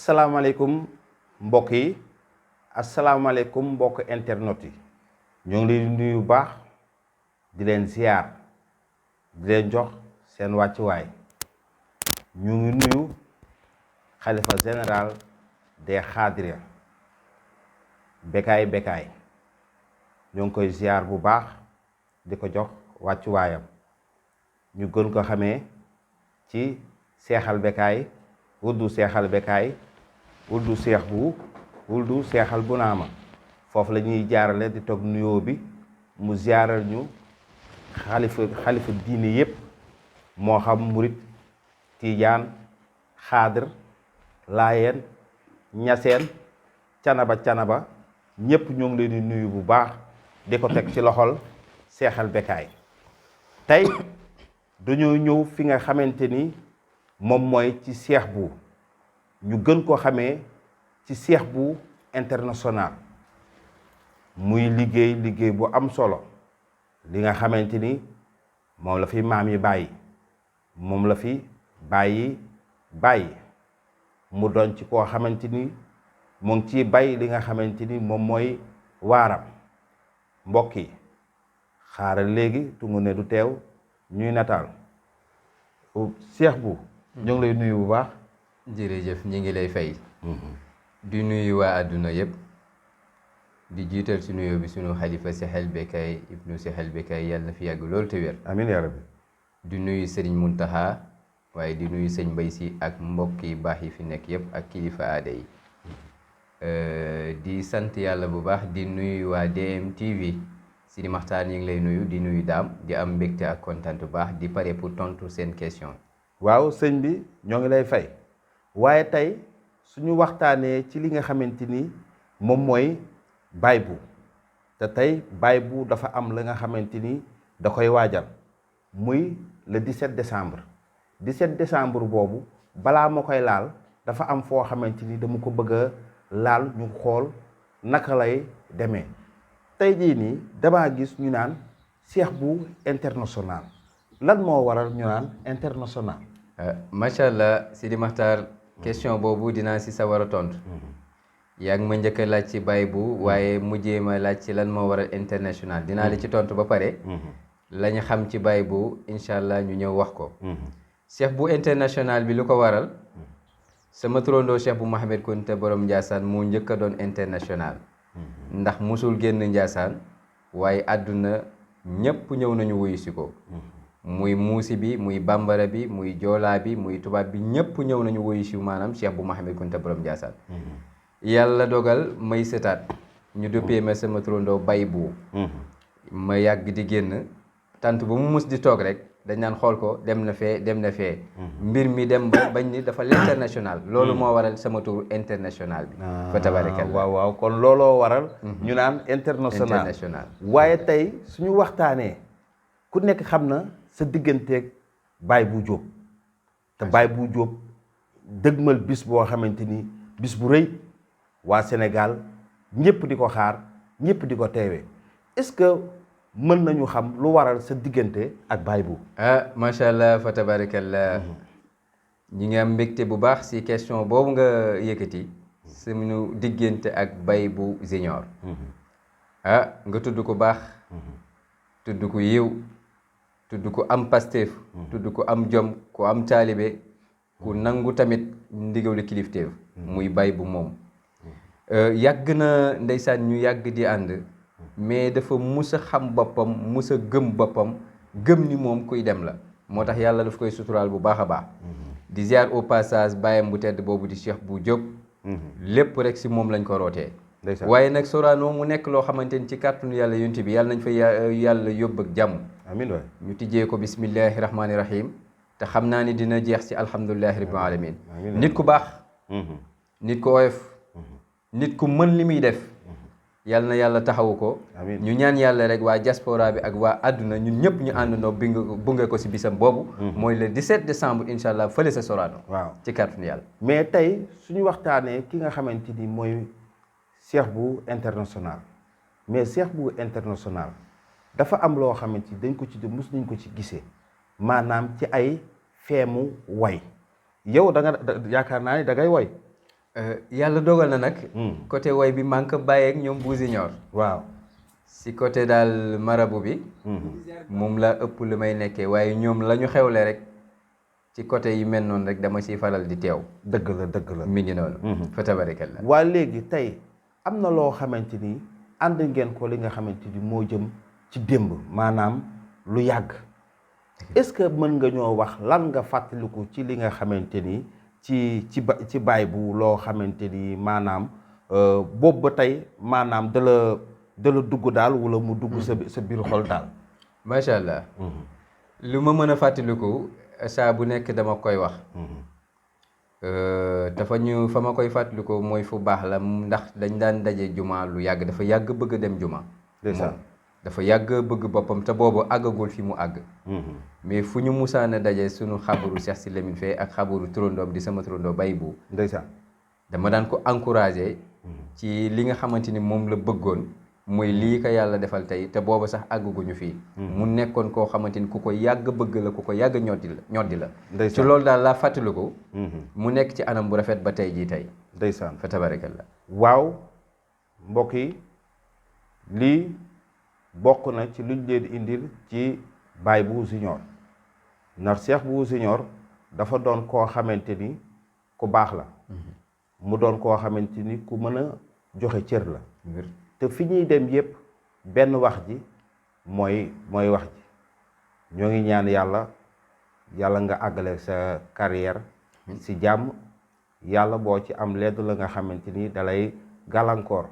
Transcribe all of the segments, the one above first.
asalaamaaleykum mbokk yi asalaamaaleykum mbokk internet yi ñoo ngi leen di nuyu bu baax di leen ziar di leen jox seen wàccuwaay ñu ngi nuyu xalifa général des Khadria Bécaye ñoo ngi koy ziar bu baax di ko jox wàccuwaayam ñu gën ko xamee ci seexal Bécaye wuldu seexal Bécaye wuldu seex bu wuldu seexal bu naama foofu la ñuy jaarale di toog nuyoo bi mu ziaral ñu xalifa diine yépp moo xam murit tiijaan xaadir laayeen ñaseen canaba ñépp ñoo ngi leen di nuyu bu baax di ko teg ci loxol seexal Bécaye tey dañoo ñëw fi nga xamante ni moom mooy ci seex bu ñu gën ko xamee ci seex bu international muy liggéey bu am solo li nga xamante ni moom la fi maam yi bàyyi moom la fi bàyyi mu doon ci koo xamante ni mu ngi ciy bay li nga xamante ni moom mooy waaram mbokk yi xaaral léegi tungu ne du teew ñuy nataal seex bu ñoo ngi lay nuyu bu baax. jërëjëf ñi ngi lay fay. di nuyu waa àdduna yëpp. di jiital ci nuyoo bi sunu xalifa Seexal Bécaye ibnu Seexal Bécaye yàlla na fi yàgg loolu te wér. amiin yaa rabbi. di nuyu sëriñ Muntaxa waaye di nuyu sëñ Mbay Si ak mbokk yi baax yi fi nekk yëpp ak kilifa aada yi. di sant yàlla bu baax di nuyu waa DMTV Sidi Maxtaar ñi ngi lay nuyu di nuyu daam di am mbégte ak kontaan bu baax di pare pour tontu seen question. waaw sëñ bi ñoo ngi lay fay waaye tey suñu waxtaanee ci li nga xamante ni moom mooy Baye-Bou te tey Baye-Bou dafa am la nga xamante ni da koy waajal muy le 17 décembre 17 décembre boobu balaa ma koy laal dafa am foo xamante ni dama ko bëgg a laal ñu xool naka lay demee tey jii nii damaa gis ñu naan Seex bu international lan moo waral ñu naan international. macha allah Sidi Maxtaar question boobu dinaa si sa war a tontu. yaa ngi ma njëkk a laaj ci Baye-Bou waaye mujjee ma laaj ci lan moo waral international dinaa la ci tontu ba pare. la ñu xam ci Baye-Bou incha allah ñu ñëw wax ko. Seex bu international bi lu ko waral. sama turandoo Cheikh bu Mohamed Kunta borom Ndiassane moo njëkk a doon international. ndax musul génn Ndiassane waaye àdduna ñépp ñëw nañu wuyu si ko. muy muusi bi muy bambara bi muy joolaa bi muy tubaab bi ñëpp ñëw nañu wuyu si maanaam Cheikh bu Mohamed Kunta borom Ndiassane. yàlla dogal may sëtaat ñu duppee ma sama turandoo Baye-Bou. ma yàgg di génn tant bu mu mus di toog rek dañ naan xool ko dem na fee mbir mi dem ba bañ ni dafa l'international loolu moo waral sama tur international bi fa tabarakalla waaw kon looloo waral ñu naan international waaye tey suñu waxtaanee ku nekk xam na sa digganteeg Baye-Bou Diop te Baye-Bou Diop dëgmal bis boo xamante ni bis bu rëy waa Sénégal ñëpp di ko xaar ñëpp di ko teewee est-ce que mën nañu xam lu waral sa diggante ak Baye-Bou. macha allah fa tabarakallah ñi ngi am mbégte bu baax si question boobu nga yëkkati suñu diggante ak Baye-Bou Junior. nga tudd ko baax. tudd ko yiw tudd ko am Pastef. tudd ko am jom ku am taalibe ku nangu tamit ndigalu kilifteef. muy Baye-Bou moom. yàgg na ndeysaan ñu yàgg di ànd. mais dafa mus a xam boppam mus a gëm boppam gëm ni moom kuy dem la moo tax yàlla daf koy suturaal bu baax a baax. di ziar au passage bàyyam bu tedd boobu di Cheikh bu Diop. lépp rek si moom lañ ko rootee. waaye nag Sorano mu nekk loo xamante ni ci kàttanu yàlla yonent bi yàlla nañ fa yàlla yóbbu ak jàmm. amiin waay ñu tijjee ko bismillahi rahmaani rahim te xam naa ni dina jeex ci alhamdulillahi rabbil alamin nit ku baax. nit ku oyof. nit ku mën li muy def. yàlla na yàlla taxawu ko. ñu ñaan yàlla rek waa diaspora bi ak waa àdduna ñun ñëpp ñu àndandoo bunge ko si bisam boobu. mooy le 17 décembre incha allah fële sa Sorano. waaw ci kàttanu yàlla. mais tey suñu waxtaanee ki nga xamante ni mooy Seex bu international mais Seex bu international dafa am loo xamante ni dañ ko ci mus nañ ko ci gisee maanaam ci ay feemu way yow da nga yaakaar naa ni da ngay woy. yàlla dogal na nag. côté woy bi maa ngi ko bàyyee ak ñoom Bouzy Nior. waaw si côté daal marabu bi. moom la ëpp lu may nekkee waaye ñoom la ñu xewle rek ci côté yi mel noonu rek dama ciy faral di teew. dëgg la dëgg la. mi ngi noonu. fa tabarikalla. waa léegi tey am na loo xamante ni ànd ngeen ko li nga xamante ni moo jëm ci démb maanaam lu yàgg est-ce que mën nga ñoo wax lan nga fàttaliku ci li nga xamante ni ci baay bu loo xamante ni maanaam boobu ba tey maanaam da la dugg daal wala mu dugg sa biir xol daal. macha allah. lu ma mën a fàttaliku saa bu nekk dama koy wax. fa ma koy fàttaliku mooy fu baax la ndax dañ daan daje juma lu yàgg dafa yàgg bëgg a dem juma. moom dafa yàgg bëgg boppam te boobu àggagul fi mu àgg. mais fu ñu musaana daje sunu xabaru Cheikh Si Lamine Faye ak xabaru turandoom di sama turandoo bay bu ndeysaan dama daan ko encouragé ci li nga xamante ni moom la bëggoon mooy lii ko yàlla defal tey te booba sax àgguguñu fii. mu nekkoon koo xamante ni ku ko yàgg bëgg la ku ko yàgg ñoddi la ci loolu daal laa fàttaliku. mu nekk ci anam bu rafet ba tey jii tey. ndeysaan fa tabarakallah. waaw mbokk yi lii bokk na ci luñ leen indil ci Baye Bou Junior ndax Cheikh Bou Junior dafa doon koo xamante ni ku baax la. mu doon koo xamante ni ku mën a joxe cër la. te fi ñuy dem yépp benn wax ji mooy wax ji ñoo ngi ñaan yàlla nga àggale sa carrière si jàmm yàlla boo ci am ledd la nga xamante ni dalay gàllankoor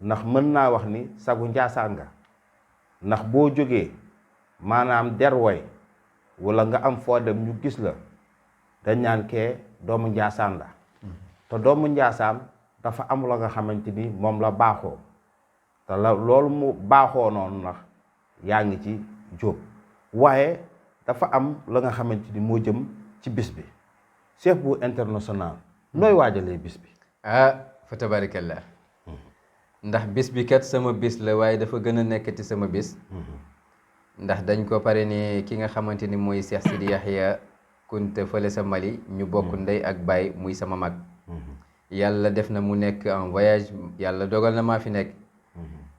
ndax mën naa wax ni sagu njaasaan nga ndax boo jógee maanaam der woy wala nga am foo dem ñu gis la dañ naan kee doomu njaasaan la te doomu njaasaan dafa am la nga xamante ni moom la baaxoo te loolu mu baaxoo noonu ndax yaa ngi ci jóob waaye dafa am la nga xamante ni moo jëm ci bis bi Cheikh Bou International nooy waajalee bis bi. fa tabarakallah. ndax bis bi kat sama bis la waaye dafa gën a nekk ci sama bis. ndax dañ ko pare ni ki nga xamante ni mooy Cheikh Sidi Yahya Kunta fële sa Mali ñu bokk ndey ak baay muy sama mag. yàlla def na mu nekk en voyage yàlla dogal na maa fi nekk.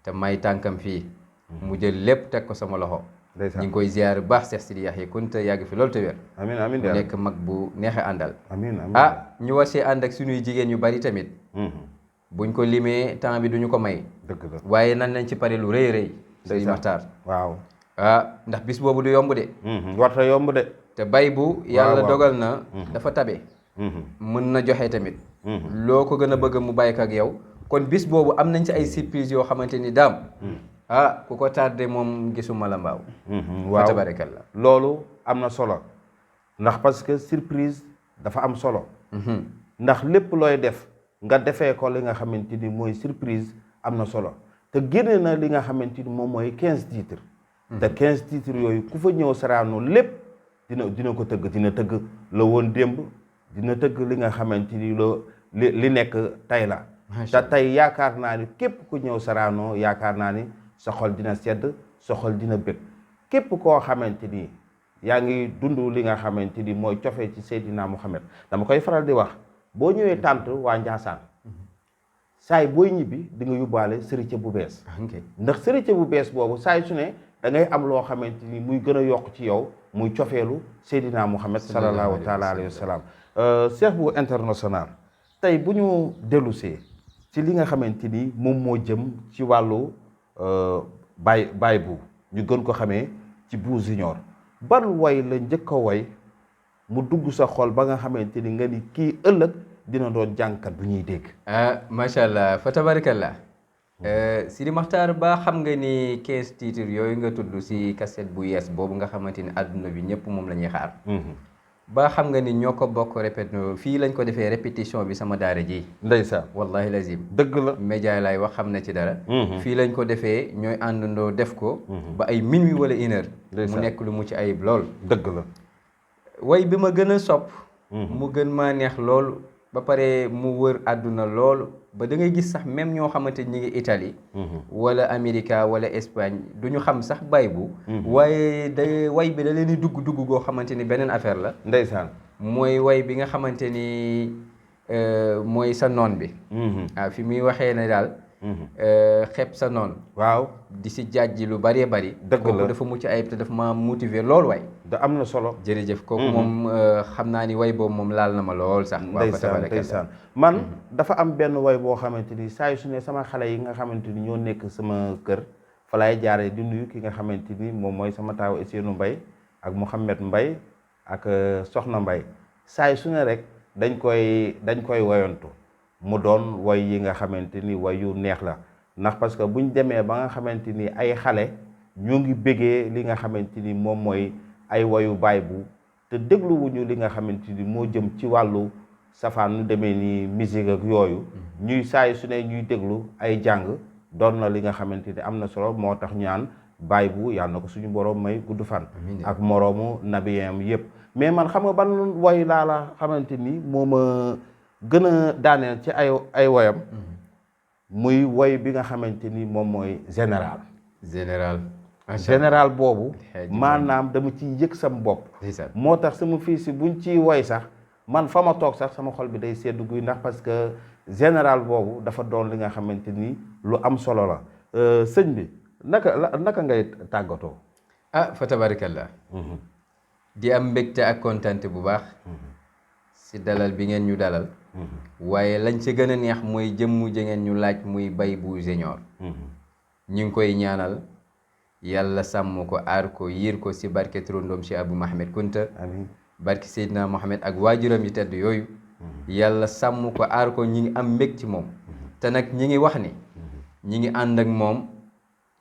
te may tànkam fii. mu jël lépp teg ko sama loxo. ñu ngi koy ziar baax Cheikh Sidi Yahya Kunta yàgg fi loolu te wér. amiin amiin mu nekk mag bu neexe àndal. amiin ñu war see ànd ak suñuy jigéen yu bari tamit. buñ ko limee temps bi duñu ko may. dëgg la waaye nan nañ ci pare lu rëy rëy. Sëriñ Maxtaar waaw. ndax bis boobu du yomb de. warta yomb de. te bay bu yàlla dogal na. dafa tabe. mën na joxe tamit. loo ko gën a bëgg mu bàyyi ko ak yow. kon bis boobu am nañ ci ay surprise yoo xamante ni daam. ku ko tardé moom gisuma la mbaaw. waaw tabarakallah. loolu am na solo ndax parce que surprise dafa am solo. ndax lépp looy def nga defee ko li nga xamante ni mooy surprise am na solo te génne na li nga xamante ni moom mooy 15 titres. te 15 titres yooyu ku fa ñëw Sorano lépp dina ko tëgg dina tëgg la woon démb dina tëgg li nga xamante ni li nekk tey la. te tey yaakaar naa ni képp ku ñëw Sorano yaakaar naa ni sa xol dina sedd sa xol dina bëgg képp koo xamante ni yaa ngi dund li nga xamante ni mooy cofee ci Seydina Muhammad dama koy faral di wax boo ñëwee tànt waa Njaasaan saay booy ñibbi di nga yóbbaale sërite bu bees. ndax sërite bu bees boobu saay su ne da ngay am loo xamante ni muy gën a yokk ci yow muy cofeelu Seydina Muhammad sallallahu taala alayhi wa sallam. Cheikh Bou International tey bu ñu dellusee ci li nga xamante ni moom moo jëm ci wàllu Baye Bou ñu gën ko xamee ci Bou Junior ban way la njëkk a way mu dugg sa xol ba nga xamante ni nga ni kii ëllëg dina doon jàngkat bu ñuy dégg. macha allah fa tabarakallah. Sidi Maxtaar ba xam nga ni 15 titres yooyu nga tudd si cassette bu yees boobu nga xamante ni àdduna bi ñëpp moom la ñuy xaar. ba xam nga ni ñoo ko bokk répété fii lañ ko defee répétition bi sama daara ji. ndeysaan wallahi lazim. dëgg la média laay wax xam na ci dara. fii lañ ko defee ñooy àndandoo def ko. ba ay minuit wala 1 heure. mu nekk lu mucc ayib lool. dëgg la. way bi ma gën a sopp. mu gën maa neex lool. ba pare mu wër àdduna lool ba da ngay gis sax même ñoo xamante ñi ngi Italie. wala Amérique wala Espagne du ñu xam sax Baye Bou. waaye day way bi da leen di dugg goo xamante ni beneen affaire la. ndeysaan mooy way bi nga xamante ni mooy sa noon bi. Fi muy waxee ne daal. xeeb sa noon. waaw di si jàjji lu bëree bëri. dëgg la kooku dafa mucc ayib te dafa ma motiver lool waay. da am na solo. jërëjëf kooku moom xam naa ni way boobu moom laal na ma lool sax. ndeysaan man dafa am benn way boo xamante ni saa yu su ne sama xale yi nga xamante ni ñoo nekk sama kër fa laay jaaree di nuyu ki nga xamante ni moom mooy sama taaw Ousseynou Mbaye ak Mouhamed Mbaye ak Soxna Mbaye saa yu su ne rek dañ koy woyantu mu doon way yi nga xamante ni way yu neex la ndax parce que buñ demee ba nga xamante ni ay xale ñoo ngi bégee li nga xamante ni moom mooy ay wayu baay bu te dégluwuñu li nga xamante ni moo jëm ci wàllu safaan nu demee ni musique ak yooyu ñuy saay su ne ñuy déglu ay jàng doon na li nga xamante ni am na solo moo tax ñaan baay bu yàlla na ko suñu borom may gudd fan ak moroomu nabiyam yëpp mais man xam nga ban way laa la xamante ni moo ma gën a daaneel ci ay woyam muy woy bi nga xamante ni moom mooy général boobu maanaam dama ciy yëg sama bopp moo tax sama fii si buñ ciy woy sax man fa ma toog sax sama xol bi day seddu guy ndax parce que général boobu dafa doon li nga xamante ni lu am solo la sëñ bi naka ngay tàggatoo fa tabarakallah di am mbégte ak kontante bu baax si dalal bi ngeen ñu dalal waaye lañ ci gën a neex mooy jëmmu ji ngeen ñu laaj muy Baye Bou Junior ñu ngi koy ñaanal yàlla sàmm ko aar ko yiir ko si barke turandoom si Abou Mahmed Kunta amiin barke Seydina Mohamed ak waajuram yu tedd yooyu yàlla sàmm ko aar ko ñi ngi am mbég ci moom te nag ñi ngi wax ni ñi ngi ànd ak moom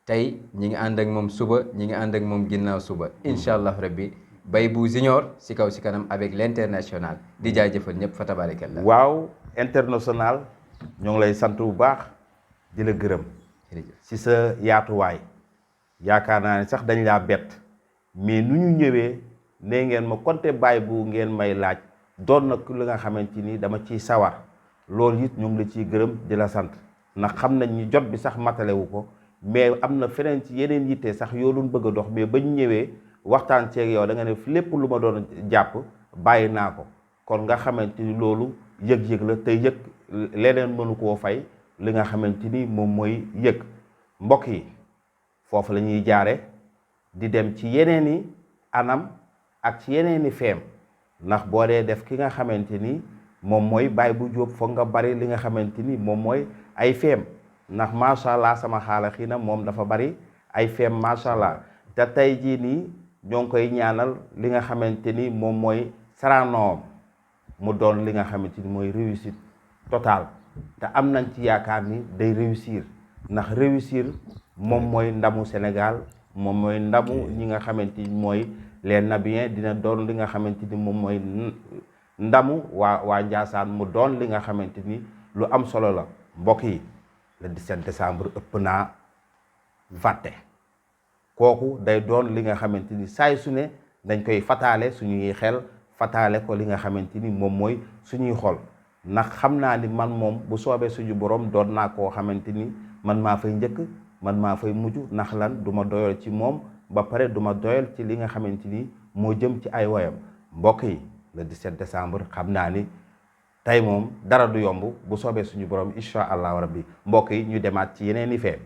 tey ñi ngi ànd ak moom suba ñi ngi ànd ak moom ginnaaw suba incha allah rabbi Baye Bou Junior si kaw si kanam avec l'international di jaajëfal ñëpp fa tabarakallah waaw international ñoo ngi lay sant bu baax di la gërëm si sa yaatuwaay yaakaar naa ne sax dañ laa bett mais nu ñu ñëwee ne ngeen ma konte Baye Bou ngeen may laaj doon na li nga xamante ni dama ciy sawar loolu it ñu ngi la ciy gërëm di la sant ndax xam nañ ni jot bi sax matalewu ko mais am na feneen ci yeneen yitte sax yoo doon bëgg a dox mais bañ ñëwee waxtaan ceeg yow da nga ne lépp lu ma doon jàpp bàyyi naa ko kon nga xamante ni loolu yëg-yëg la te yëg leneen mënu koo fay li nga xamante ni moom mooy yëg mbokk yi foofu la ñuy jaare di dem ci yeneen i anam ak ci yeneen i feem ndax boo dee def ki nga xamante ni moom mooy Baye Bou Diop foog nga bari li nga xamante ni moom mooy ay feem ndax macha allah sama xaala xii na moom dafa bari ay feem macha allah te tey jii nii ñoo ngi koy ñaanal li nga xamante ni moom mooy saranoom mu doon li nga xamante ni mooy réussite totale te am nañ ci yaakaar ni day réussir ndax réussir moom mooy ndamu Sénégal moom mooy ndamu ñi nga xamante ni mooy les Nabiens dina doon li nga xamante ni moom mooy ndamu waa Njaasaan mu doon li nga xamante ni lu am solo la mbokk yi le 17 décembre ëpp naa fàtte kooku day doon li nga xamante ni saay su ne dañ koy fataale suñuy xel fataale ko li nga xamante ni moom mooy suñuy xol ndax xam naa ni man moom bu soobee suñu borom doon naa koo xamante ni man maa fay njëkk man maa fay mujj ndax lan du ma doyal ci moom ba pare du ma doyal ci li nga xamante ni moo jëm ci ay woyam mbokk yi le 17 décembre xam naa ni tey moom dara du yomb bu soobee suñu borom incha allahu rabbi mbokk yi ñu demaat ci yeneen i feem